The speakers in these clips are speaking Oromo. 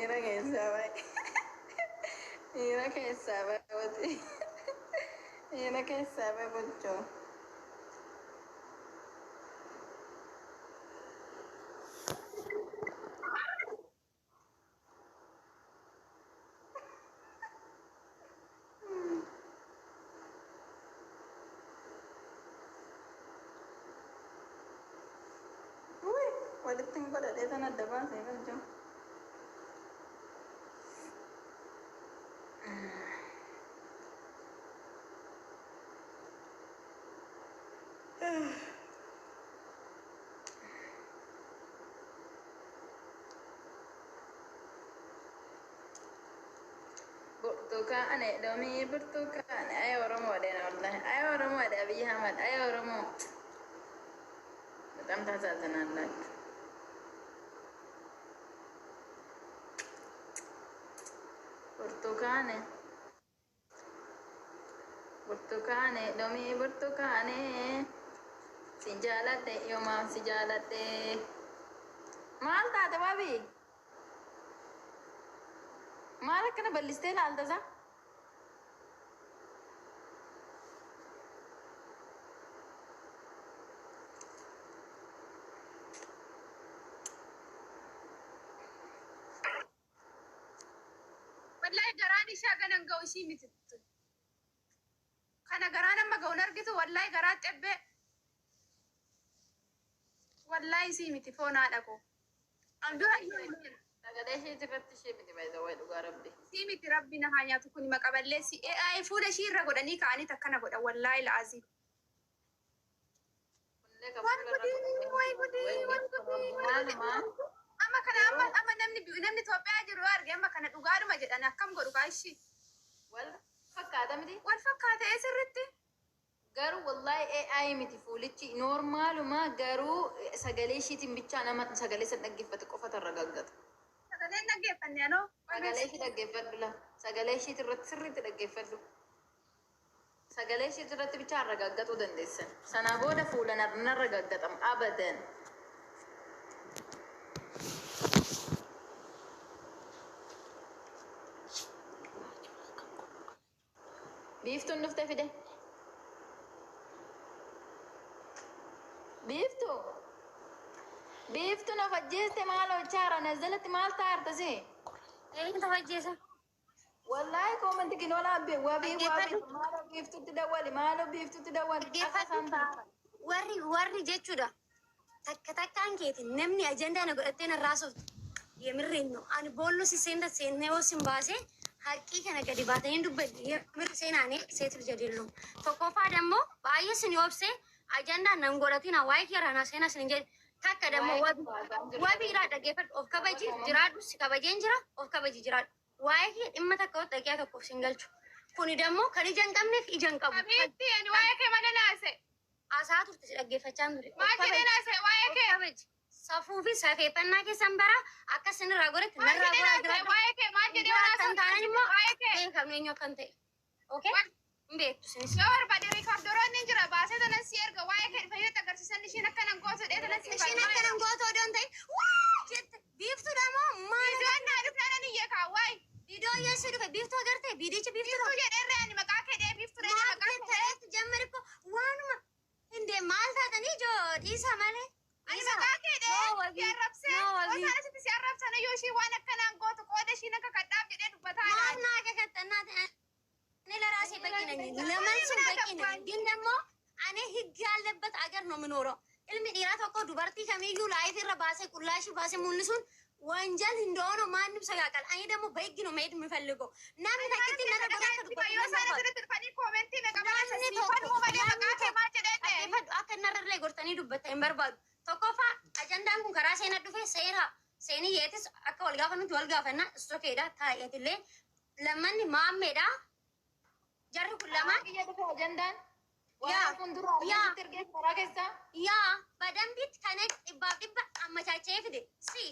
Miira keessaa bahe. Miira keessaa bahe. Miira keessaa bahe bulchoo. Uy, walitti hin godhadhee tan adda baasee bulchoo. Burtukaane domii burtukaane ay Oromoo dheena wallahi ay Oromoo dha Abiy Ahmad ay Oromoo በጣም ታሳዝናላችሁ። Burtukaane burtukaane domii burtukaane si jaaladhe yoomaaf si jaaladhe maal taate wabii maal akkana bal'istee laalta isaa? Wallahi garaan ishee ganan ga'u ishii miti. Kana garaan amma ga'uun argitu wallahi garaa cebbee. Wallahi isii miti foon haadha koo. Dura iyyuu Sagalee isheeti irratti ishee miti baay'ee dhugaa rabbi. Isii miti rabbi na haa nyaatu kun maqaballeessi. AI fuula ishii irra godhanii ka'anii takkana godhan wallahi la'aazii. Kunillee kan Waan fuula irra gudii, way gudii, waan gudii. Maaluma? Amma kana amma namni Itoophiyaa jiru yoo arge amma kana dhugaadhuma jedhan akkam godhu kaa ishii. Wal fakkaata miti? Wal fakkaata sirritti. Garuu wallahi AI miti fuulichi normaluma garuu sagalee ishiitiin bichaa nama sagalee san dhaggeeffate qofa tarragaggata. Sagaleen dhaggeeffanne anoo. Sagalee ishii dhaggeeffadhu la. Sagalee ishiit irratti sirriitti dhaggeeffadhu. Sagalee ishiit irratti bichaa arragaggatuu dandeessan. Sanaa booda fuula narra gaggatamu abadan. Biiftuun dhuftee fide. Biiftuu. Biiftuun of ajjeeste maal hojjaara nazalatti maal taarta see? Eenyutu ajjeesa? Wallahi comment kinola wabii wabii maaloo biiftutti dawwali maaloo biiftutti dawwali akka isaan taa'an. Warri jechuudha. Takka takkaan keeti namni ajandaa na godhattee narraa sooftu. Yemirreen no. Ani boollu si seenta seennee yoo sin baase haqqii kana gadi baatanii dubbadde yemirri seenaanii seetu jedhillu. Tokkoffaa dammoo baay'ee sin obsee ajandaa nan godhatina waa'ee kee naa seenaa sin jedhe. Takka dammoo wabiidhaa dhaggeeffadhu of kabaji jiraadhu si kabajeen jira of kabaji jiraadhu. Waa'ee kee dhimma takka yoo dhaqiyaa tokkoof sin galchu. Kuni dammoo kan ija hin qabneef ija hin qabu. Abiitti ani waa'ee kee mana naase. Haasaa turte si dhaggeeffachaa ture. Maal jedhee naase waa'ee kee? Kabaji. Safuu fi safeeffannaa keessan bara akka isin irraa godhetti Maal narraa jedhee godhaa naase jiraadha. waa'ee kee? Maal jedhee Akka hin naase taane immoo waa'ee kee? beekamnu eenyu akka hin ta'e. Okay? Hin beektu isinis. Yoo barbaade reekoordaroonni hin jira baasee tanan si erga waa'ee kee fayyadatti agarsiisan ishiin akka nan gootu dhee tanan si Ishiin akka nan gootu odoo hin ta'in waa jette biiftuudha moo maal? Viidiyoon naa dhufnaan ani iyyee kaa waa'ee. Viidiyoo yoo ishee dhufe biiftuu agarte viidiyichi biiftuudha. Biiftuu jedhee ani maqaa kee dhee biiftuu dhee Maal maqaa kee. ta'etti jammari ko waanuma hindee maal taatanii ijoo dhiisa malee. Ani maqaa kee dhee No si wabii. arrabsee No wabii. osoo asitti si arrabsan iyyuu ishii waan akkanaan gootu qooda ishiin akka kadhaaf jedhee dubbataa Maal naa kakattanaa እኔ ለራሴ በቂ ነኝ፣ ለመልሱም በቂ ነኝ። ግን ደግሞ እኔ ህግ ያለበት አገር ነው የምኖረው። Ilmi dhiiraa tokko dubartii kamiyyuu live irra baasee qullaa ishii baasee mul'isuun ወንጀል እንደሆነ ማንም ሰው ያውቃል። እኔ ደግሞ በህግ ነው መሄድ የምፈልገው። Namni takkitti narra godhe akka dubbatu Yoo nan isaan barbaadu. asirratti dhufanii comment meeqa barreessan Namni siif tokko falmuu malee namni maqaa kee tokko maal jedhee dhee. dhaggeeffadhu akka narra gortanii dubbatta hin barbaadu. Tokkoffaa ajandaan kun karaa seenaa dhufe seera seenii yeetis akka wal gaafannutti wal gaafanna istokeedha taa'eetillee lammanni maammeedha. Jarri kun lamaan Kiyya dhufe ajandaan. Yaa. Waan fuuldura Yaa. argisitti ergee karaa keessaa. Yaa badambitti kana dhibbaaf dhibba ammachaachee fide si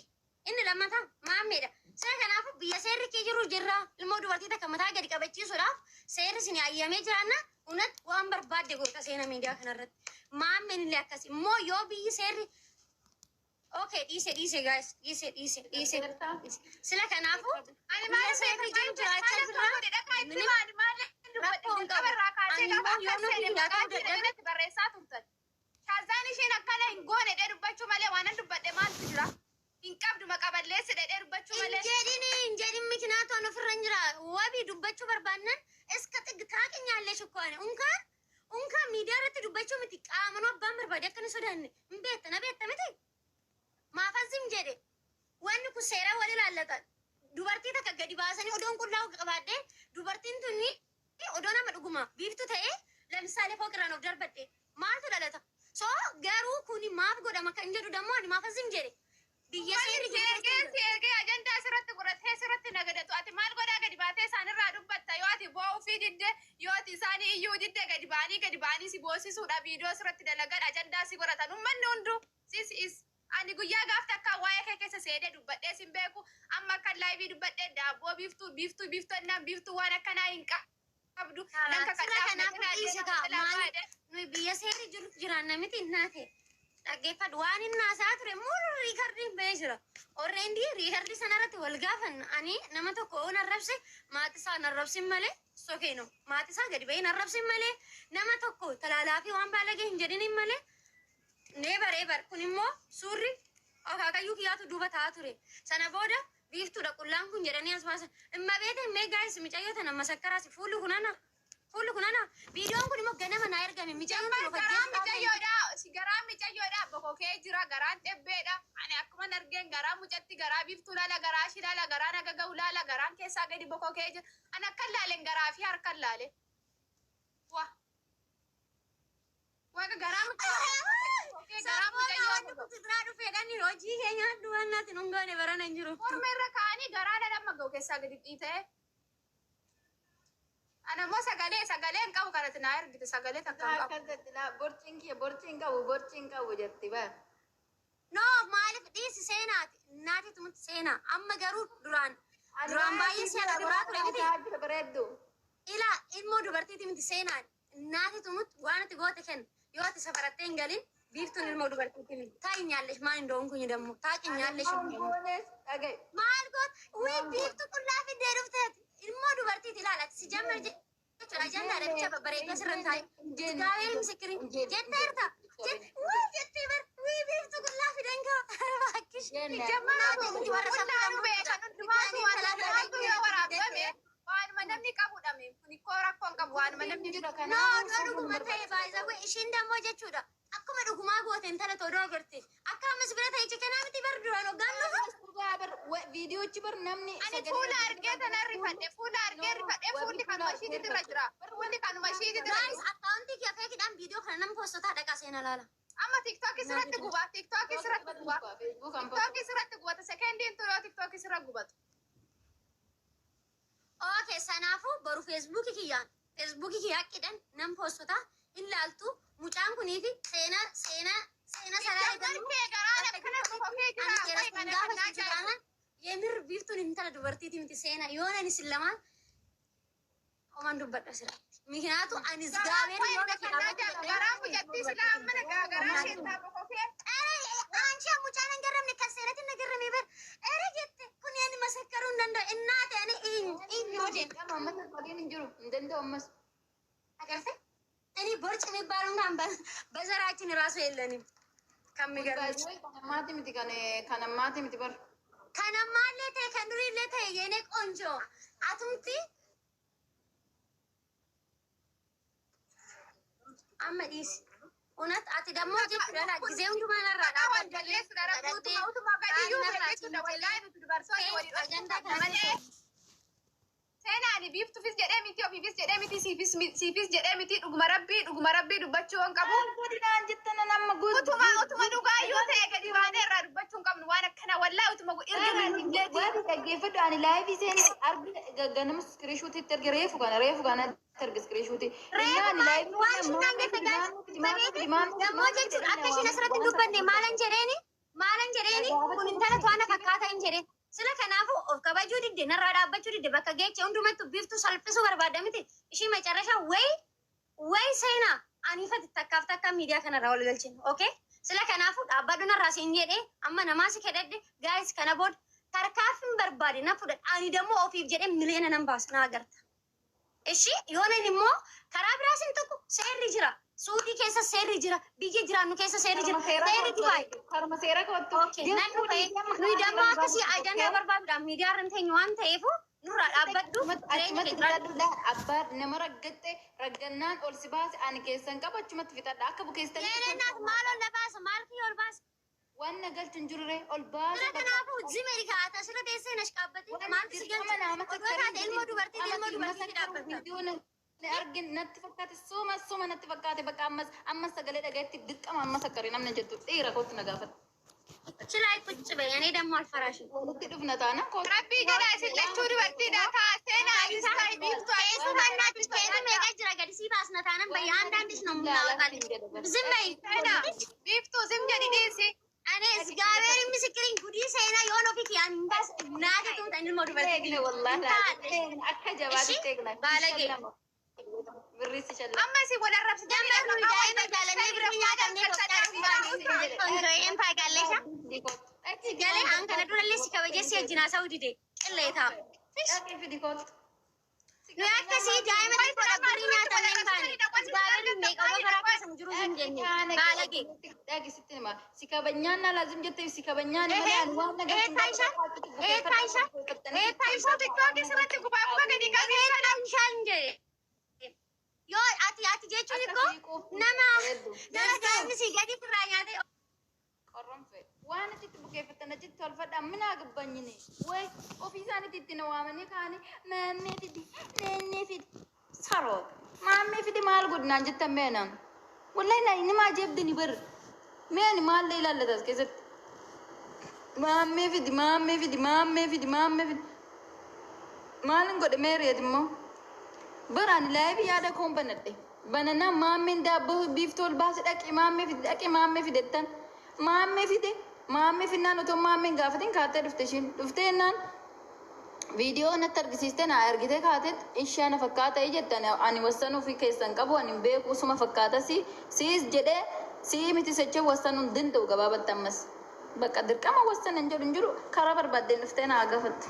inni lammataa maammeedha. Seera kanaafuu biyya seerri kee jiru jirra ilmoo dubartii takka mataa gadi qabachiisuudhaaf seerri isin ayyamee jiraanna unat waan barbaadde goota seena miidiyaa kanarratti. Maammeen illee akkas immoo yoo biyyi seerri Okay, dhiise, dhiise guys, dhiise, dhiise, dhiise. Sila kanaafuu Ani biyya maal seerri beeka jiru jiraachaa maal jirra. godhe dhaqaa itti Minim maali maal dubbadhe rakkoo hin jalqaba qabu. irraa kaasee Ani gaafa immoo yoo akkas nuti seene jiraachuu maqaa ishee dadhabe irratti barreessaa turtan. Shaazaan isheen akkana hin goone dhee dubbachuu malee waan an dubbadhe maaltu jira? Hin qabdu maqaa balleessi dhee dubbachuu hin malee. jedhin, hin jedhin, mikinaatu an ofirra hin jira. Wabii dubbachuu barbaannan iska xig taaqinyaalesh እኮ ane unkaan unkaan miidiyaa irratti dubbachuu miti, qaamanuu abbaan barbaade akka hin sodaanne hin beekta, na beekta miti. Maafan sim jedhe? Wanni kun seera wal ilaallata. Dubartii takka gadi baasanii odoon qullaa'u qabaadhe, dubartiin tuni odoo nama dhuguma biiftu ta'e, lamsaalee fooqirraan of darbadhe maaltu dhalata? So garuu kuni maaf godhama kan jedhu dammoo ani maafan sim jedhe? Biyya seerri Si jiru ergee keessa si ergee ajandaa asirratti godhatee asirratti nagadatu, ati maal godhaa gadi baatee isaanirraa dubbatta? Yoo ati boo'uu fi didde, yoo ati isaanii iyyuu didde, gadi ba'anii si boosisuudha viidiyoo asirratti dalagan, ajandaa si godhatan uummanni hunduu. Sis is ani guyyaa gaaf takka waa'ee kee keessa seenee dubbadhee sin beeku. Amma akka live dubbadhee daabboo biiftuu biiftuu biiftuu ennaan biiftuu waan akkanaa hin qabdu nan Sira kakadhaaf na kanaafuu cinaa dhiise deemaa kaa jalaa maal baadhe. nuyi biyya seerri jiru jiraanna miti. Naate dhaggeeffadhu, waan inni haasaa ture mulu recordiin bahee jira. Already record sanarratti wal gaafanna. Ani nama tokko oon arrabse, maatii isaa arrabsin malee sokeeno maatii isaa gadi bahee arrabsin malee, nama tokko talaalaa fi waan baalagee hin jedhinin malee. Never ever. Kun immoo suurri akaakayyuu kiyyaatu duuba taa'aa ture. Sana booda biiftuudha qullaan kun jedhanii as baasan. Imma beete mee guys, micayyoo tana masakkaraasi, fuulli kun ana. Fuulli kun ana. Viidiyoon kun immoo ganama naa ergame. Micayyoon kun of Garaan ajjeesuudhaaf. micayyoodha. Si garaan micayyoodha. Bokokee jira. Garaan xebbeedha. Ani akkuma argeen garaa mucatti, garaa biiftuu laala, garaa ishii laala, garaa nagaga'u laala, garaan keessaa gadi bokokee jira. Ani akkan laalen garaa fi harkan laale. Wa. Waaqa, garaa mucayyoo. Garaa Sabboona wanti mucayyoo. kun biraa dhufeedhaan hojii keenya nyaadhu, waan naatiin hungoone barana hin jiru. Morma irra kaa'anii garaa dhala ga'u keessaa gadi dhiitee. Ana immoo sagalee hin qabu, kanatti naa ergite, sagalee takka hin qabu. Akkas jetti laa, borciin kiyya borciin qabu, borciin qabu jetti bara. No, maaliif dhiisi seenaati. Naati tumutti seenaa. Amma garuu duraan baay'ee si biraa ture miti. Bareeddu. Ilaa, ilmoo dubartiiti miti seenaan. Naati tumutti waan ati goote kenna. Yoo ati safarattee hin galin, biiftuun ilmoo dubartiiti miti. Taa'inyaallesh maal hin doon kun dammoo. Taa'inyaallesh. Dhagaye. Maal goot? Wii, biiftu qullaa fiddee dhufteeti. Ilmoo dubartiiti ilaala. Si jammar jechuudha. Ajandaadha bicha babbareeddee sirra hin taa'in. Gaabee misikirin jetteerta. Wii jettee bar. Wii, biiftu qullaa fidan kaa. Baakkish. Jammaa Miti warra qullaanu beekan hundumaatu waan hundumaatu yoo waraabame waanuma namni qabudha. Kun ikkoo rakkoo hin qabu, waanuma namni No, odoo dhuguma ta'e baay'ee ishiin dammoo jechuudha. Akkuma dhugumaa goote intala odoo agarte. Akka ammas bira ta'e kanaa miti bar duraan hoggaan dhufu. Viidiyoochi bar namni Ani fuula argee tana rifadhe, fuula argee rifadhe, fuulli kanuma ishiitit irra jira. Fuulli kanuma ishiitit irra Guys, jira. akkaawuntii kiyya feekidhaan viidiyoo kana nama poostotaa dhaqaa seenaa laala. Amma TikTokii sirratti guba, TikTokii sirratti guba. TikTokii sirratti gubata, sekendiin turoo TikTokii sirra gubatu. Okay, sanaafuu boru Feesbuukii kiyyaan Feesbuukii kiyyaa qidhan nam poostotaa hin laaltu mucaan kunii fi seenaa seenaa salaalee Jamman kee garaan akkana bokokee jira. ani seera Wayi kun kana gaafa kan situ taanaan የምር biiftuun intala dubartiiti miti seenaa yoon ani sin lamaan oman dubbadha sirratti. Mikinaatu anis gaabeen yoo Garaan mucattii silaa amma nagaa garaa isheen bokokee. አንቺ ሙጫን እንገረምne kan seeratti nagarrame bar ere jette kun yani masakkaruu hin danda'u innaate ani in hojiin Ammas waliin hin jiru hin danda'u ammas. አገርተ እኔ ቦርጭ የሚባለው እንኳን በዘራችን ራሱ የለንም። ከሚገርምሽ Kan ammaati miti, kan ammaati miti bar. Kanammallee ta'e kan duriillee ta'e, የኔ ቆንጆ, atumti amma dhiisi. እውነት ati dammoo jechuudha laa gisee hundumaa narraa Maqaa wal balleessuudha rabbi utuma utuma gadiyyuu jechuudha wallaahi nuti dubartoonni walii Ajandaa kana malee. Seenaani biiftuufis jedhee miti, ofiifis jedhee miti, siifis jedhee miti, dhuguma rabbii, dhuguma rabbii dubbachuu hin qabu. Maal godhinaan jettan amma guutu. Utuma dhugaayyuu ta'e gadi baanee irraa dubbachuu hin qabnu waan akkana wallaahi utuma erga nu Waan dhaggeeffadhu, ani live seenee arga ganama screenshotiitti erge, reefu kana erge screenshotii. Reefu waan ishiin dhaggeeffate dammoo jechuudha akka ishiin asirratti hin dubbanne maalan jedheeni kun intala to'ana fakkaata hin jedheen. Sila kanaafuu of kabajuu didde, narraa dhaabbachuu didde, bakka geeche hundumattu biiftuu salphisuu barbaadda miti. Ishii macarrashaa wayi seenaa aniifati takkaaf takka miidiyaa kanarraa wal galchine. Okay? Sila kanaafuu dhaabbadhu. Fagaadhu narraa siin jedhee amma namaa si kadhadhe. Guys, kana booda tarkaanfiin barbaade na fudhadha. Ani dammoo ofiif jedhee miliyoona nan baasa, na agarta. Ishi yoonan immoo karaa biraas hin tuqu. Seerri jira. Suudii keessa seerri jira. Biyya jiraannu keessa seerri jira. Seerri Dubaay. Karuma seera kottu. Okay, nan dhufe. Nuyi dammoo akkasii ajandaa barbaaduudhaan miidiyaa irra hin teenyu waan ta'eef nurraa dhaabbadhu. Jireenya Achumatti kee jiraadhu. fixadhu. Abbaa nama raggatte raggannaan ol si baase, ani keessan qaba, achumatti fixadha akka bukeessitanii. Yeenennaas maal ol na baasa? Maal kiyya ol baasa? Waan na galchu hin jirre ol baase. Bira kanaafuu zimeri kaa'ata asirra teessee na shqaabbate maaltu si galcha? Odoo taate ilmoo dubartii, ilmoo dubartiitti dhaabbatta. Argin natti fakkaate, suma suma natti fakkaate. Bakka ammas ammas sagalee dhagayetti dirqama ammas akkari namni jettu dhiira kootti na gaafata. Chilaa ቁጭ በይ። እኔ ደግሞ አልፈራሽም። Walitti dhufna taana kootti. Rabbii jedha, isin lachuu dubartiidha. Taa seenaa anis ta'i biiftuu anis ቄሱ በእናትሽ ቄሱ meeqa jira? Gadi sii baasna taanan bayya አንዳንድሽ ነው የምናወጣልሽ። ዝም በይ። Seenaa biiftuu zim jedhi dhiisi. እኔ እግዚአብሔር ምስክሬን ጉዲ ሴና የሆነ ፊት ያንዳስ ናገቱ ilmoo dubartii Eegne wallaahi akka jabaatitti eegna. Baalagee. Birrii si shallama. Amma isin wal arrabsitanii ጀመር ነው daa'ima jaalannee birrii nyaatamnee Itoophiyaa ታውቂያለሽ። Galee an kana durallee si kabajee si wajjin haasa'uu dide qilleetaa. Dhaqee fidi kootu. Nuyi akkasii daa'ima xiqqoodha birrii nyaatamnee hin baane. እግዚአብሔር meeqa odoo karaa keessa nu jiru hin jenne baalagee. Dhaqi sitti hima. Si kabajnaan na laazim jettee si kabajnaan malee ani waan na galchu hin Eetaa Biiftuu TikTokii sirratti gubaa guba gadi qabee. Eetaa hin jedhe. Yoo ati jechuun ikkoo nama nama daa'imni si gadi irraa nyaatee Qorronfe waan achitti bukeeffatan achitti tolfadha mina gabbanyine way ofii isaaniitti itti na waamanii kaanii maammee fidi, neennee fidi, saroo maammee fidi, maal godhinaan jettan meenaan wallahi na nima ajeebdini bar meeni maallee ilaallata as keessatti maammee fidi, maammee fidi, maammee fidi, maammee fidi, maalin godhe meereet immoo baraan live yaada koon banadhe bananaa maammeen daabboo biiftuu ol baase, dhaqi maammee fide, dhaqi maammee fidettan maammee fide. Maammee finnaan otoo maammeen gaafatin kaattee dhufte. Ishiin dhuftee jennaan viidiyoo natti argisiiste, na argite kaatet ishee na fakkaata jettan. Ani wassanuu fi keessan qabu, ani hin beeku, suma fakkaata si siis jedhee sii miti sechee wassanuu hin danda'u. Gabaabatti ammas bakka dirqama wassan hin jedhu hin jiru. Karaa barbaaddeen dhuftee na haa gaafattu,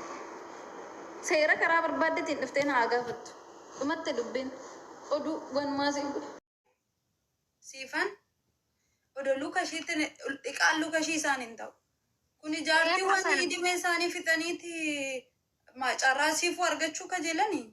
seera karaa barbaaddeetiin dhuftee na haa gaafattu. Dhumatti dubbiin oduu wanumaa si Siifan odoo luka isheetti dhiqaan luka ishii isaan hin ta'u. Kuni jaartii waan dhimee isaanii fixaniiti carraa siifuu argachuu kajeelanii.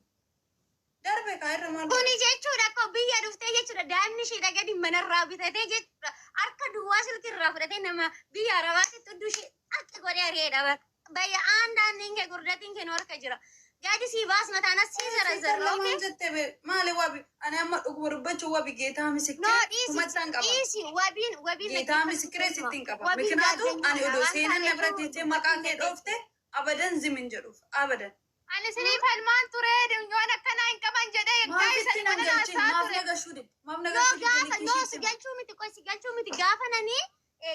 Darbe kaa irra maal Kuni jechuudha akka biyya dhuftee jechuudha daa'imni ishee gadi manarraa bitatee jechuudha harka duwwaa silkirraa fudhatee nama biyya arabaatti tudduu ishee akka godhee ari'eedha bara. Bayya aandaandiin kee gurdatiin kee nu harka jira. Gaadi sii baasna taana sii zarazarra. Lamaan jettee be maali wabi ani amma dhuguma dubbachuu wabi ጌታ No ምስክር dhiisi kumataan qaba. dhiisi wabiin wabiin ጌታ ምስክሬ sittiin qaba. Mikinaatu ani odoo seenan na bira teessee maqaa kee dhoofte abadan zimin jedhuuf abadan. Ani isiniif falmaan ture, yoon akkanaa hin qaban jedhee Maaf itti nan galchin, maaf ture. na gashuu didde, maaf na No gashuu didde? Gaafa no si galchuu miti, qoy, si galchuu miti. Gaafa nani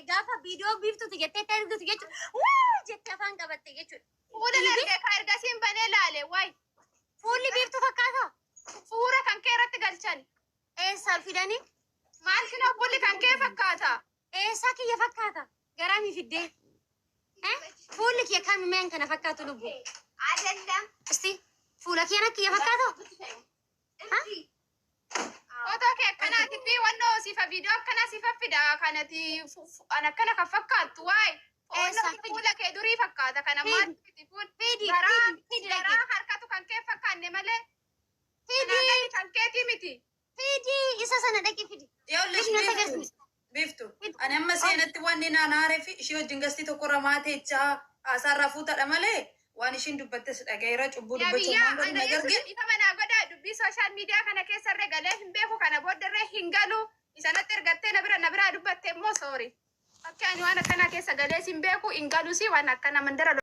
gaafa viidiyoo biiftuuti jettee itti argitu jechuudha. Wuu jettee afaan qabatte jechuudha. Fuula darbe ka ergasiin banee laale waay. Fuulli biiftuu fakkaata. Fuura kan kee irratti galchan. Eessaa fidanii? Maal kinoo fuulli kan kee fakkaata. Eessaa kiyya fakkaata? Garamii fiddee? Fuulli kiyya kami meen kana fakkaatu lubbu? Isti fuula kiyya kiyya fakkaata? Footoo kee akkanaati fi wannoo siifa viidiyoo akkanaa siifa fida kanati an akkana kan fakkaattu waay. Eessa? Fuula kee durii fakkaata kana Fidi. maal fidi fuul Fidi garaa fidi fidi garaa dhaqee. harkatu kan kee fakkaanne malee Fidi kanaa gadi kan keetii miti. fidi isa sana dhaqi fidi. Yaallish Fidi na biiftu. agarsiisa. Biiftu. Ani amma seenatti wanni naan aaree fi ishee wajjin gastii tokko ramaa teechaa haasaarraa fuutadha malee waan ishiin dubbattes dhagayeera, cubbuu Yaa dubbachuu biyyaa waan godhu ana na yesuus gargee. ifa manaa godhaa, dubbii social media kana keessarree galee hin beeku, kana booddarree hin galu, isanatti ergattee na bira na biraa dubbatte immoo sorry. Fakki ani waan akkanaa keessa galee hin beeku, hin galusi waan akkana mandara.